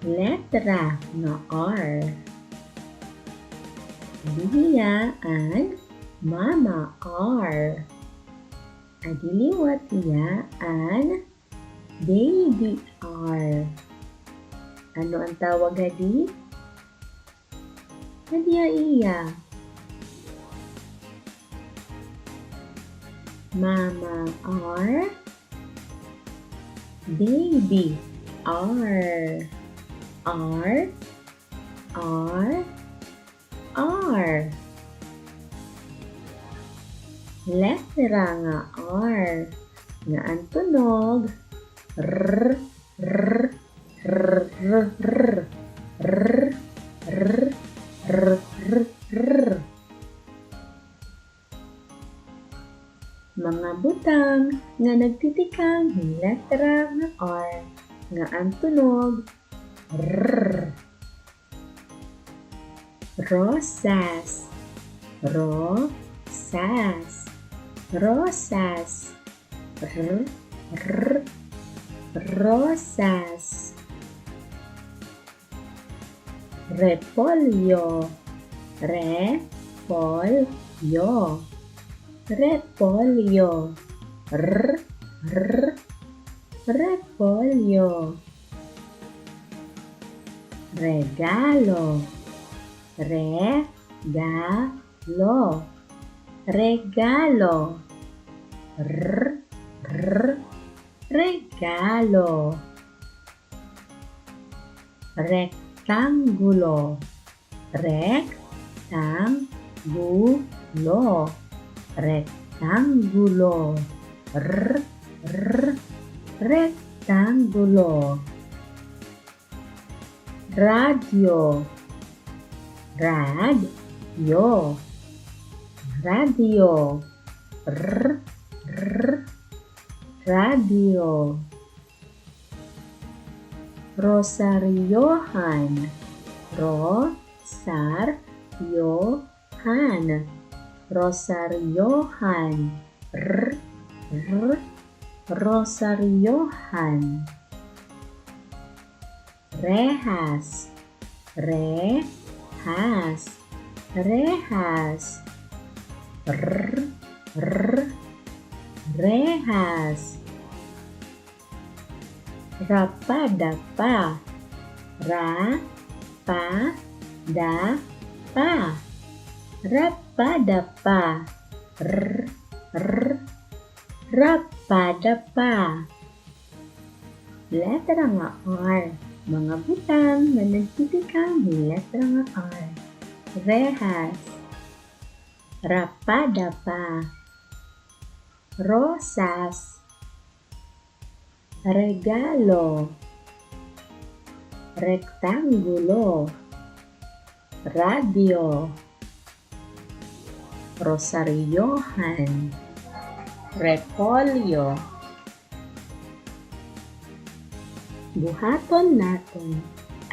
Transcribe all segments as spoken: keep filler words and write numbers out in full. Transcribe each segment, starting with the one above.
letra nga R. Adi hiya an Mama R. Adi liwat hiya an Baby R. Ano an tawag hadi? Adi hiya. Mama R, Baby R. R, R, R. Letra nga R nga an tunog R, R, R. Mga butang nga nagtitikang hin letra nga R nga an tunog R. Rosas. Rosas. Rosas. R, R, rosas. Repolyo. Repolyo. Repolyo. R, R, repolyo. Regalo. Regalo. Regalo. R, R, regalo. Rektanggulo. Rektanggulo. Rektanggulo. R, R, rektanggulo. Radyo. Radyo. Radyo. R, R, radyo. Rosaryohan. Rosaryohan. Rosaryohan. R, R, rosaryohan. Rehas. Rehas. Rehas. R, R, rehas. Rapadapa. Rapadapa. Rapadapa. R, R, rapadapa. Letra nga R. Mga butang nga nagtitikang hin letra nga R. Rehas. Rapadapa. Rosas. Regalo. Rektanggulo. Radyo. Rosaryohan. Repolyo. Buhaton naton.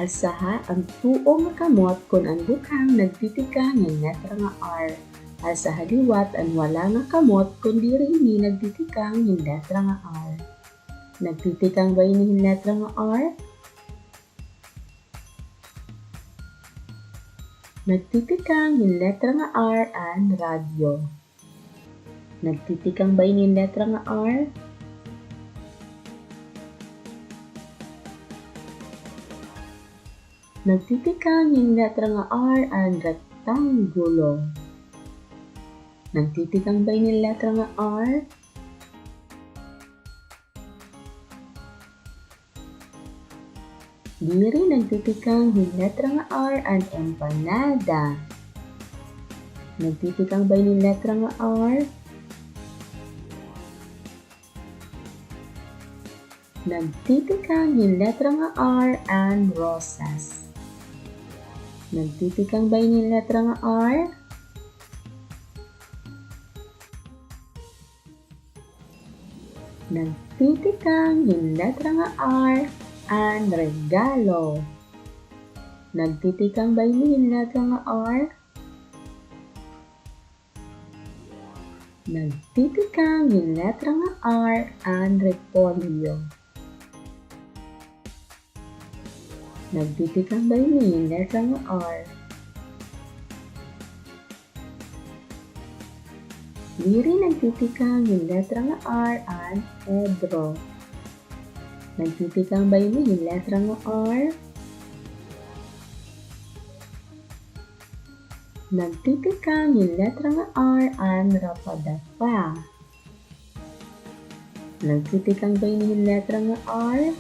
Alsaha an tuo nga kamot kon an butang nagtitikang hin letra nga R. Alsaha liwat an wala nga kamot kon diri ini nagtitikang hin letra nga R. Nagtitikang ba ini hin letra nga R? Nagtitikang hin letra nga R an radyo. Nagtitikang ba ini hin letra nga R? Nagtitikang hin letra nga R an rektanggulo. Nagtitikang ba ini hin letra nga R? Diri nagtitikang hin letra nga R an empanada. Nagtitikang ba ini hin letra nga R? Nagtitikang hin letra nga R an rosas. Nagtitikang ba ini hin letra nga R? Nagtitikang hin letra nga R an regalo. Nagtitikang ba ini hin letra nga R? Nagtitikang hin letra nga R an repolyo. Nagtitikang ba ini hin letra nga R? Diri nagtitikang hin letra nga R an Pedro. Nagtitikang ba ini hin letra nga R? Nagtitikang hin letra nga R an Rapadapa. Nagtitikang ba ini hin letra nga R?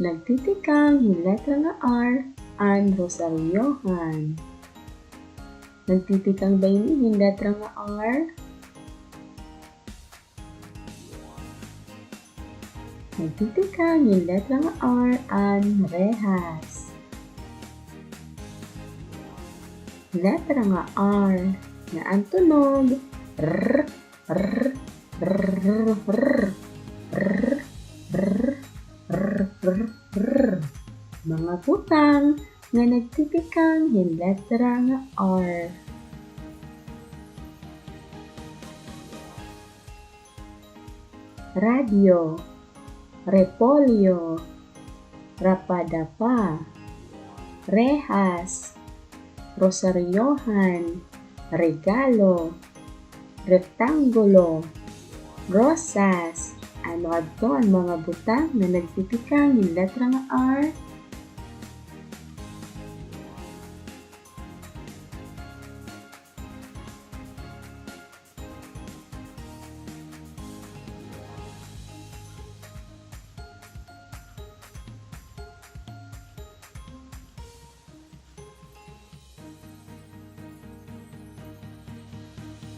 Nagtitikang hin letra nga R an Rosariohan. Nagtitikang ba ini hin letra nga R? Nagtitikang hin letra nga R an Rehas. Letra nga R nga an tunog. R, r, r, r, r, r, r, r, r. Mga butang nga nagtitikang hin letra nga R. Radyo, repolyo, rapadapa, rehas, rosaryohan, regalo, rektanggulo, rosas. Ano adto an mga butang nga nagtitikang hin letra nga R?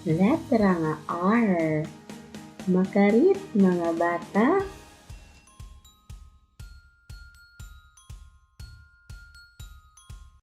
Letra nga R. Makarit, mga bata.